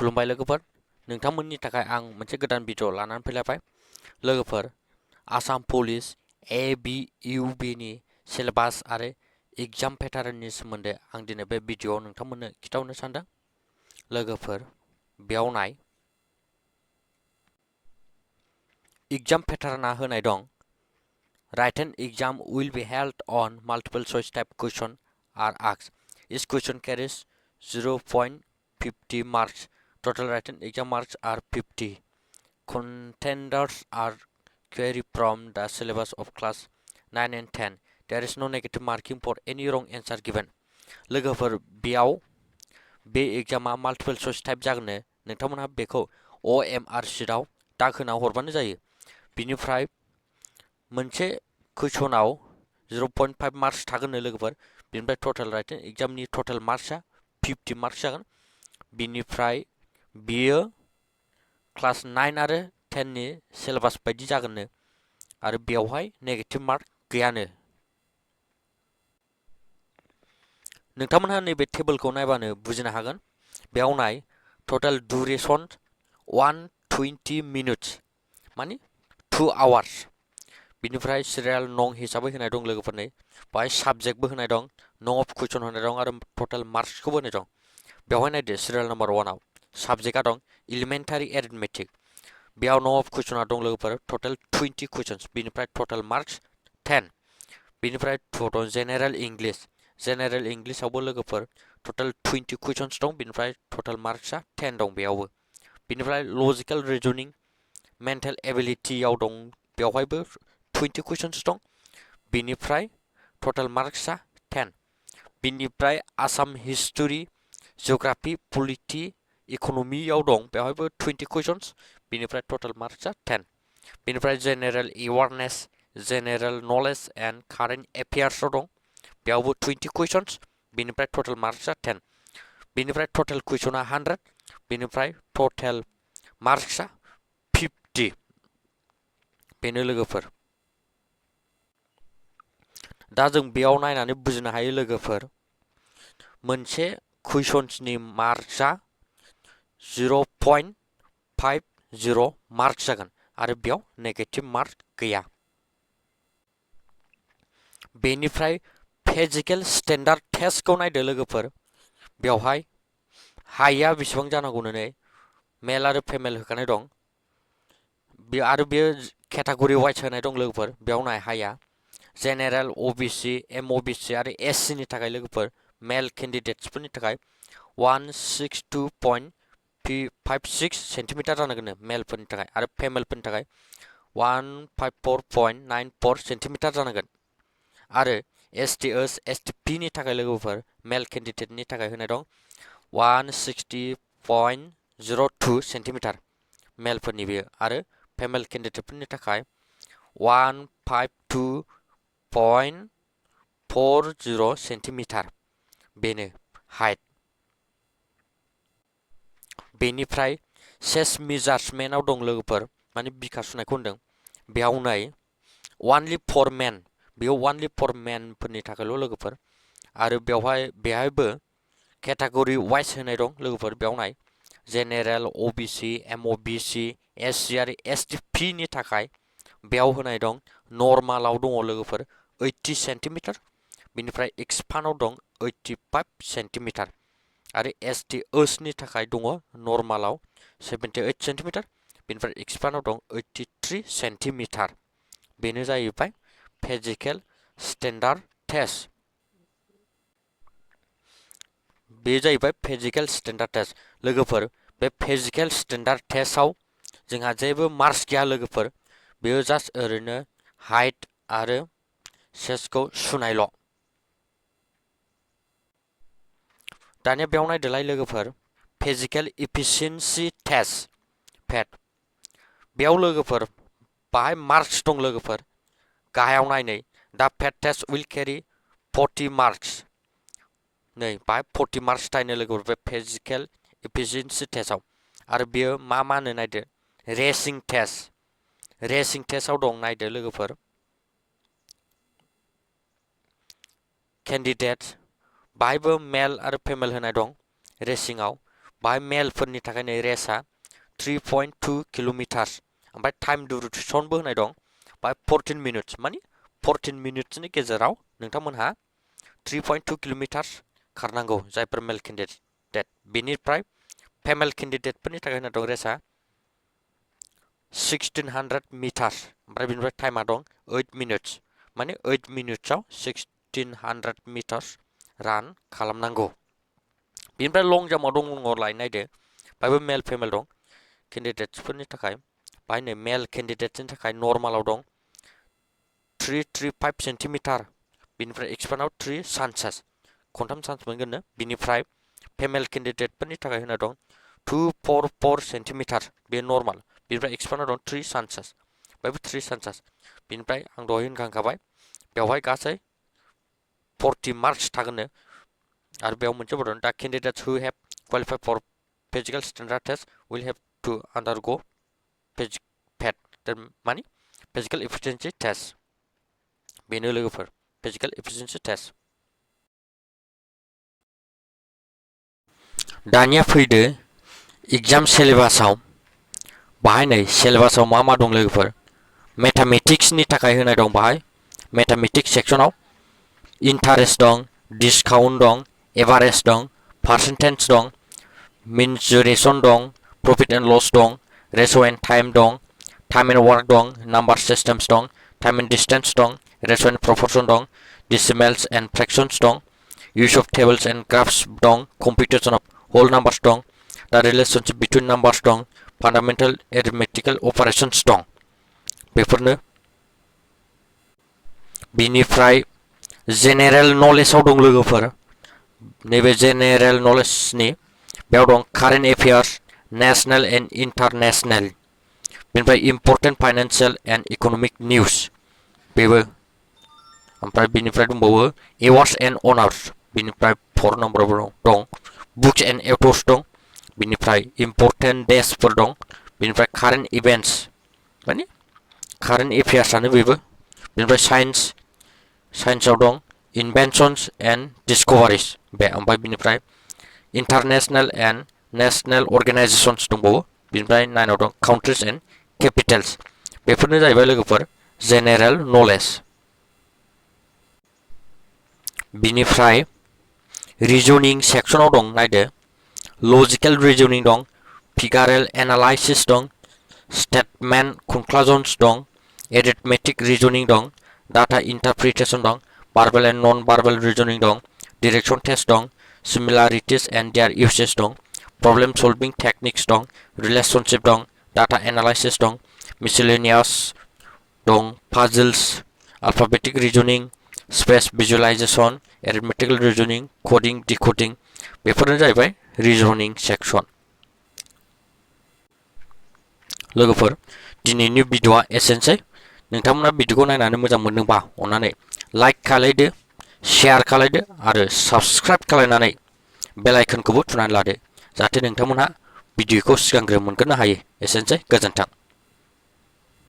खुलुमबाय लोगोफोर नोंथांमोननि थाखाय आं मोनसे गोदान भिडिअ लानानै फैलायबाय लोगोफोर आसाम पुलिस ABUB नि सिलेबास आरो एग्जाम पेटार्ननि सोमोन्दै आं दिनै बे भिडिअआव नोंथांमोननो खिथाहरनो सानदों लोगोफोर बेयाव नाय एग्जाम पेटार्नआ होनाय दं written exam will be held on multiple choice type question are asked each question carries 0.50 marks total written exam marks are 50 contenders are queried from the syllabus of class 9 and 10 there is no negative marking for any wrong answer given लोगोफोर बेयाव बे एग्जामा multiple choice type जागोन नोंथांमोनहा बेखौ OMR शीटआव दाग होना हरबानो जायो बिनिफ्राय मोनसे कुइसनाव 0.5 मार्क्स थागोन लोगोफोर बिनिफ्राय टोटल राइटिं एग्जामनि टोटल मार्क्सआ 50 मार्क्स जागोन बिनिफ्राय बियो क्लास 9 आरो 10 नि सिलेबास बायदि जागोन आरो बेवहाय नेगेटिभ मार्क गैयानो नोंथांमोनहा नैबे टेबोलखौ नायबानो बुजिनो हागोन बेयाव नाय टोटल ड्यूरेशन 120 मिनिट्स माने 2 आवार्स बिनिफ्राय सिरियाल नं हिसाबै होनाय दं लोगोफोरनि बाय साबजेक्टबो होनाय दं नं अफ कुइसन होनाय दं आरो टोटल मार्क्सखौबो होनाय दं बेवहाय नायदो सिरियाल नम्बर 1 आव साबजेक्टआ दं एलिमेन्टारि एरिथमेटिक बेयाव नं अफ कुइसनआ दं लोगोफोर टोटल 20 कुइसन्स बिनिफ्राय टोटल मार्क्स 10 बिनिफ्राय टोटल जेनेरेल इंग्लिशआवबो लोगोफोर टोटल 20 कुइसन्स दं बिनिफ्राय टोटल मार्क्सआ 10 दं बेयावबो बिनिफ्राय लजिकल रिजनिं मेन्टेल एबिलिटियाव दं बेवहायबो 20 कुइसन्स दं बिनिफ्राय टोटल मार्क्सआ 10 बिनिफ्राय आसाम हिस्टोरी जिअग्राफी पलिटी इकोनॉमीयाव दं बेवहायबो 20 कुइसन्स बिनिफ्राय टोटल मार्क्सआ 10 बिनिफ्राय general awareness general knowledge and current एफेयार्सआव दं बेयावबो 20 कुइसन्स बिनिफ्राय टोटल मार्क्सआ 10 बिनिफ्राय टोटल कुइसनआ 100 बिनिफ्राय टोटल मार्क्सआ 50 बेनो लोगोफोर दा जों बेयाव नायनानै बुजिनो हायो लोगोफोर मोनसे कुइसन्सनि मार्क्सआ 0.50 मार्क्स जागोन आरो बेयाव नेगेटिभ मार्क गैया बेनिफ्राय फिजिकल स्टैंडर्ड टेस्टखौ नायदो लोगोफोर बेवहाय हाइटआ बेसेबां जानांगौनो नै मेल आरो फिमेल होखानाय दं बे आरो बे कैटेगरी वाइज होनाय दं लोगोफोर बेयाव नाय हाइटआ जेनेरेल ओबीसी एमओबीसी आरो एससी नि थाखाय लोगोफोर मेल कैंडिडेट्सफोरनि थाखाय 162.56 सेन्टिमिटार जानांगोन मेलफोरनि थाखाय आरो फिमेलफोरनि थाखाय 154.94 सेन्टिमिटार जानांगोन आरो ST नि थाखाय लोगोफोर मेल कैंडिडेटनि थाखाय होनाय दं 160.02 सेन्टिमिटार मेलफोरनि बेयो आरो फिमेल कैंडिडेटफोरनि थाखाय 152.40 सेन्टिमिटार बेनो हाइट बेनिफ्राय चेस्ट मेजारमेन्टआव दं लोगोफोर माने बिखा सुनायखौ होनदों बेयाव नाय only for men बेयाव only for men फोरनि थाखायल' लोगोफोर आरो बेहायबो कैटेगरी वाइज होनाय दं लोगोफोर बेयाव नाय जेनेरेल ओबीसी एमओबीसी एससी आरो ST नि थाखाय बेयाव होनाय दं नर्मालाव दङ लोगोफोर 80 सेन्टिमिटार बिनिफ्राय एक्सपान्डआव दं 85 सेन्टिमिटार आरो ST नि थाखाय दङ नर्मालाव 78 सेन्टिमिटार बिनिफ्राय एक्सपान्डआव दं 83 सेन्टिमिटार बेनो जाहैबाय फिजिकल स्टैंडर्ड टेस्ट बे जाहैबाय फिजिकल स्टैंडर्ड टेस्ट लोगोफोर बे फिजिकल स्टैंडर्ड टेस्टआव जोंहा जेबो मार्क्स गैया लोगोफोर बेयो जास्ट ओरैनो हाइट आरो चेस्टखौ सुनायल' दानिया बेयाव नायदोलाय लोगोफोर फिजिकल एफिशिएंसी टेस्ट फेट बेयाव लोगोफोर बाहाय मार्क्स दं लोगोफोर गाहायाव नायनै दा फेट टेस्ट विल केरी 40 मार्क्स नै बाहाय 40 मार्क्स थायनो लोगोफोर बे फिजिकल एफिशिएंसी टेस्टआव आरो बेयो मा होनो नायदो रेसिं टेस्टआव दं नायदो लोगोफोर कैंडिडेट्स बाहायबो मेल आरो फिमेल होनाय दं रेसिंआव बाहाय मेलफोरनि थाखाय नै रेसा 3.2 किल'मिटार ओमफ्राय टाइम डिउरेसनबो होनाय दं बाहाय 14 मिनिट्स माने 14 मिनिट्सनि गेजेराव नोंथांमोनहा 3.2 किल'मिटार खारनांगौ जायफोर मेल केन्डिडेट बेनिफ्राय फेमेल केन्डिडेटफोरनि थाखाय होनाय दं रेसा 1600 मिटार ओमफ्राय बेनिफ्राय टाइमा दं 8 मिनिट्स माने 8 मिनिट्सआव 1600 मिटार रान खालामनांगौ बेनिफ्राय लं जाम्पआव दङ लाइन नायदो बाहायबो मेल फेमेल दं केन्डिडेट्सफोरनि थाखाय बाहाय नै मेल केन्डिडेट्सनि थाखाय नर्मालाव दं 335 सेन्टिमिटार बेनिफ्राय एक्सपान्डआव 3 चान्सेस खनथाम चान्स मोनगोननो बेनिफ्राय फेमेल केन्डिडेटफोरनि थाखाय होना दं 244 सेन्टिमिटार बे नर्माल बेनिफ्राय एक्सपान्डआव दं 3 चान्सेस बाहायबो 3 चान्सेस बेनिफ्राय आं दहाय होनखांखाबाय बेवहाय गासै 40 मार्क्स थागोननो आरो बेयाव मोनसे board the candidates who have qualified for physical standard test will have to undergo माने फिजिकल एफिशिएन्सि टेस्ट बेनो लोगोफोर फिजिकल एफिशिएन्सि टेस्ट दानिया फैदो एग्जाम सिलेबासाव बाहाय नै सिलेबासाव मा दं लोगोफोर मेथामेटिक्सनि थाखाय होनाय दं बाहाय मेथामेटिक्स सेक्सनाव इन्टारेस्ट दं डिसकाउन्ट दं एभारेज दं पार्सेन्टेज दं मिनजुरेसन दं प्रफिट एन्ड लस दं रेशिय' एन्ड टाइम दं टाइम एन्ड वर्क दं नाम्बार सिस्टेम्स दं टाइम एन्ड डिस्टेन्स दं रेशिय' एन्ड प्रपर्सन दं डेसिमेल्स एन्ड फ्रेक्सन्स दं use of tables and graphs dong computation of whole numbers dong the relationship between numbers dong fundamental arithmetical operations dong बेफोरनो बिनिफ्राय general नलेजाव दं लोगोफोर नैबे जेनेरेल नलेजनि बेयाव दं current affairs national and international बेनिफ्राय important financial and economic news बेबो ओमफ्राय बिनिफ्राय दंबावो एवार्ड्स एन्ड अनार्स बिनिफ्राय 4 नम्बराव दं बुक्स एन्ड एथर्स दं बिनिफ्राय इम्पर्टेन्ट डेसफोर दं बिनिफ्राय कारेन्ट इभेन्ट्स माने कारेन्ट एफेयार्सआनो बेबो बिनिफ्राय साइन्सआव दं इनभेन्सन्स एन्ड डिस्कभारिज बे ओमफ्राय बिनिफ्राय इन्टारनेशनेल एन्ड नेशनेल अर्गेनाइजेसन्स दंबावो बिनिफ्राय 9आव दं काउन्ट्रिज एन्ड केपिटेल्स बेफोरनो जाहैबाय लोगोफोर जेनेरेल नलेज बिनिफ्राय रिजनिं सेक्सनाव दं नायदो लजिकेल रिजनिं दं फिगारेल एनालाइसिस दं स्टेटमेन्ट कनक्लुजन्स दं एरिथमेटिक रिजनिं दं डाटा इन्टारप्रिटेसन दं भार्बेल एन्ड नन भार्बेल रिजनिं दं डिरेक्सन टेस्ट दं सिमिलारिटिस एन्ड देयार इउसेस दं प्रब्लेम सल्भिं टेक्निक्स दं रिलेशनशिप दं डाटा एनालाइसिस दं मिसेलेनियास दं पाजल्स अल्फाबेटिक रिजनिं स्पेस भिजुअलाइजेसन एरिथमेटिकल रिजनिं कोडिं डिकोडिं बेफोरनो जाहैबाय रिजनिं सेक्सन लोगोफोर दिनैनि भिडिअआ एसेनोसै नोंथांमोना भिडिअखौ नायनानै मोजां मोनदोंबा अन्नानै लाइक खालायदो शेयार खालायदो आरो साबस्क्राइब खालायनानै बेल आइकनखौबो थुनानै लादो जाहाथे नोंथांमोनहा भिडिअखौ सिगांग्रो मोनग्रोनो हायो एसेनोसै गोजोन्थों